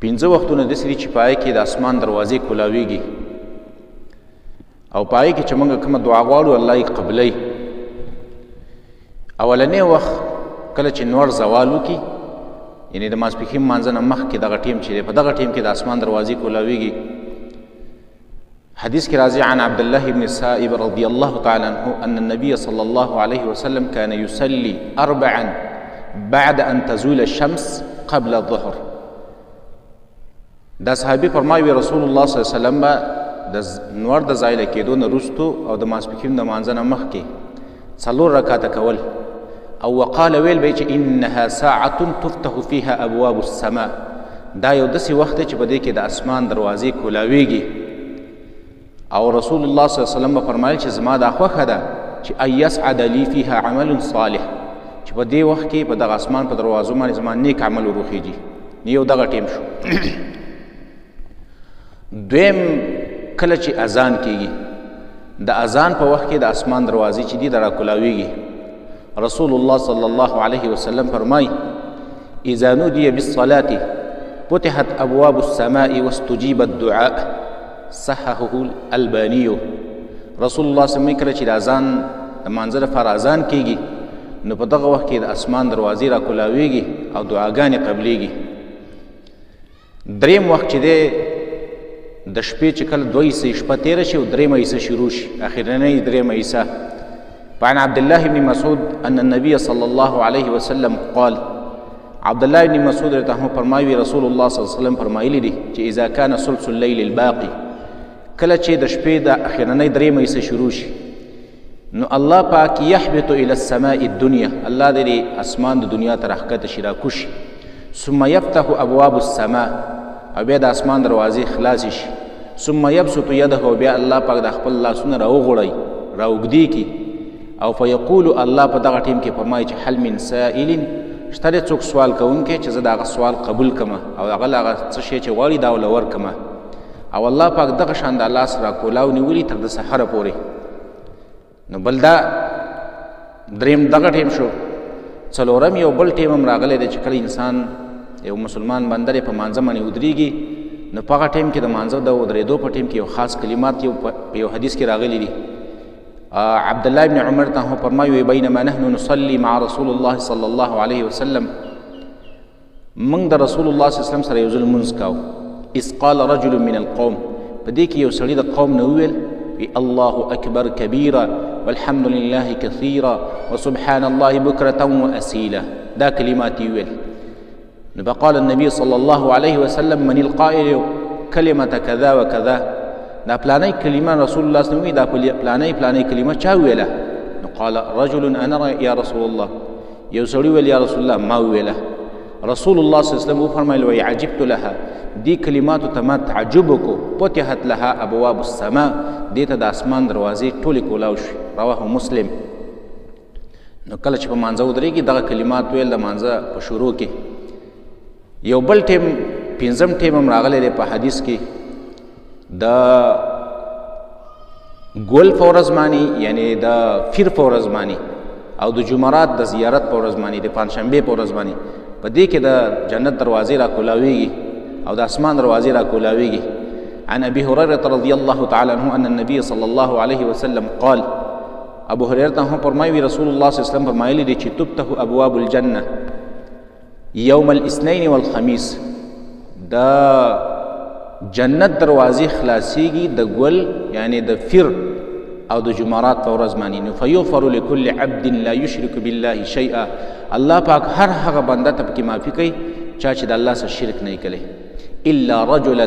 پنځه وختونه داسې دي چې په هغې کې د اسمان دروازې کولاویږي او په هغې کې چې موږ کومه دعا غواړو الله یې قبلوي. اولنی وخت کله چې نور زوال وکړي، یعنې د ماسپښین لمانځه نه مخکې دغه ټیم چې دی، په دغه ټیم کې د اسمان دروازې کولاویږي. حديث كرازي عن عبد الله بن السائب رضي الله تعالى عنه أن النبي صلى الله عليه وسلم كان يصلي أربعا بعد أن تزول الشمس قبل الظهر. دا صحابي فرمایي رسول الله صلی الله علیه وسلم به د نور د زایله کېدو نه وروسته او د ماسپښین د لمانځه نه مخکې څلور رکعته کول، او وقال ویل به چې انها ساعة تفتح فيها ابواب السماء. دا یو داسې وخت دی چې په دې کې د اسمان دروازې کولاویږي. او رسول الله صلی الله علیه وسلم به فرمایل چې زما دا خوښه ده چې ان یسعد لي فيها عمل صالح، چې په دې وخت کې په دغه اسمان په دروازو باندې زما نیک عمل وروخیږي. یو دغه ټیم شو. دویم کله چې اذان کیږي، د اذان په وخت کې د اسمان دروازې چې دي راکولاویږي. رسول الله صلی الله علیه وسلم فرمای اذا نودي بالصلاة فتحت ابواب السماء واستجيب الدعاء، صححه الالباني. رسول الله صلی الله علیه وسلم کله چې د اذان د لمانځه لپاره اذان کیږي نو په دغه وخت کې د اسمان دروازې راکولاویږي او دعاګانې قبلیږي. دریم وخت چې دی د شپې چې کله دوه حصې شپه تېره شي او درېیمه حصه شروع شي، اخرنۍ درېیمه حصه. فعن عبد الله بن مسعود أن النبي صلى الله عليه وسلم قال، عبد الله بن مسعود رضی الله عنه فرمایي رسول الله صلی الله علیه وسلم فرمایلی دي چې اذا كان ثلث الليل الباقي، کله چې د شپې د اخرنۍ درېیمه حصه شروع شي نو الله پاک يحبط الى السماء الدنيا، الله دې اسمان د دنیا ته راښکته شي، راکوز شي. ثم يفتح ابواب السماء، او بیا د اسمان دروازې خلاصې شي. ثم يبسط يده، او بیا الله پاک د خپل لاسونه راوغوړوي، راوږدې کړي. او فیقول، الله په دغه ټیم کې فرمایي چې هل من سائل، شته دی څوک سوال کوونکی چې زه د هغه سوال قبول کړم او هغه له هغه څه شی چې غواړي دا ورله ورکړم. او الله پاک دغه شان د لاس را کولاو نیولي تر د سحره پورې. نو بل دا دریم دغه ټیم شو. څلورم یو بل ټیم هم راغلی دی چې کله انسان یو مسلمان بنده دی په مانځه باندې ودرېږي نو په هغه ټیم کې د مانځه د ودرېدو په ټیم کې یو خاص کلمات یو په یو حدیث کې راغلي دي. عبد الله بن عمر ته فرمایي بينما نحن نصلي مع رسول الله صلى الله عليه وسلم، موږ د رسول الله صلی الله علیه وسلم سره یو ځل لمونځ کاوه. اذ قال رجل من القوم، په دې کې یو سړي د قوم نه وویل الله اکبر کبیرا والحمد لله کثیرا وسبحان الله بکرة واسیلا، دا کلمات یې وویل. نو فقال النبي صلى الله عليه وسلم من القائل كلمة كذا وكذا، دا پلانۍ کلمه رسول الله صلی الله علیه وسلم دا پلانۍ پلانۍ کلمه چا ویله؟ نو قال رجل انا یا رسول الله، یو سړي ویل یا رسول الله ما ویله. رسول الله صلی الله علیه وسلم وفرمایل وی عجبت لها، دې کلماتو ته ما تعجب وکړو، فتحت لها ابواب السماء، دې ته د اسمان دروازې ټولې کولاو شوې. رواه مسلم. نو کله چې په مانځه ودرېږي دغه کلمات ویل د مانځه په شروع کې. یو بل ټیم پنځم ټیم هم راغلی دی په حدیث کې د ګل په ورځ باندې، یعنې د فیر په ورځ باندې او د جمرات د زیارت په ورځ باندې، د پنجشنبې په ورځ باندې، په دې کې د جنت دروازې را کولاویږي او د اسمان دروازې را کولاویږي. عن ابي هريره رضي الله تعالى عنه ان النبي صلى الله عليه وسلم قال، ابو هريره ته فرمایي رسول الله صلی الله علیه وسلم فرمایلی دي چې تفتح ابواب الجنه يوم الاثنين والخميس، د جنت دروازې خلاصیږي د ګل یعنی د فیر او د جمرات په ورځ باندې. نو فیغفر لكل عبد لا يشرك بالله شيئا، الله پاک هر هغه بنده ته پکې معافي کوي چا چې د الله سره شرک نه کړي، الا رجلا،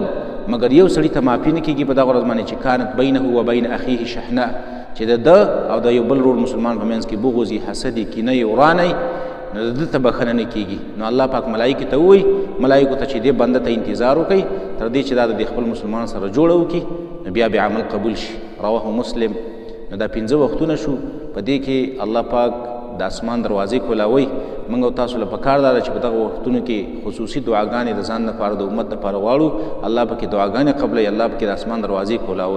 مګر یو سړي ته معافي نه کیږي په دغه ورځ باندې چې کانت بینه و بین اخیه شحنه، چې د ده او د یو بل ورور مسلمان په منځ کې بغض وي، حسد وي، کینه وي، ورانه وي، نو د ده ته بښنه نه کیږي. نو الله پاک ملایکې ته ووایي، ملایکو ته چې دې بنده ته انتظار وکړي تر دې چې دا د خپل مسلمان سره جوړه وکړي نو بیا به عمل قبول شي. رواه مسلم. نو دا پنځه وختونه شو، په دې کې الله پاک د اسمان دروازې کولاوي. موږ او تاسو له پکار دا چې په دغه وختونو کې خصوصي دعاګانې د ځان لپاره د امت لپاره غواړو، الله پکې دعاګانې قبلوي، الله پکې د اسمان دروازې کولاوي.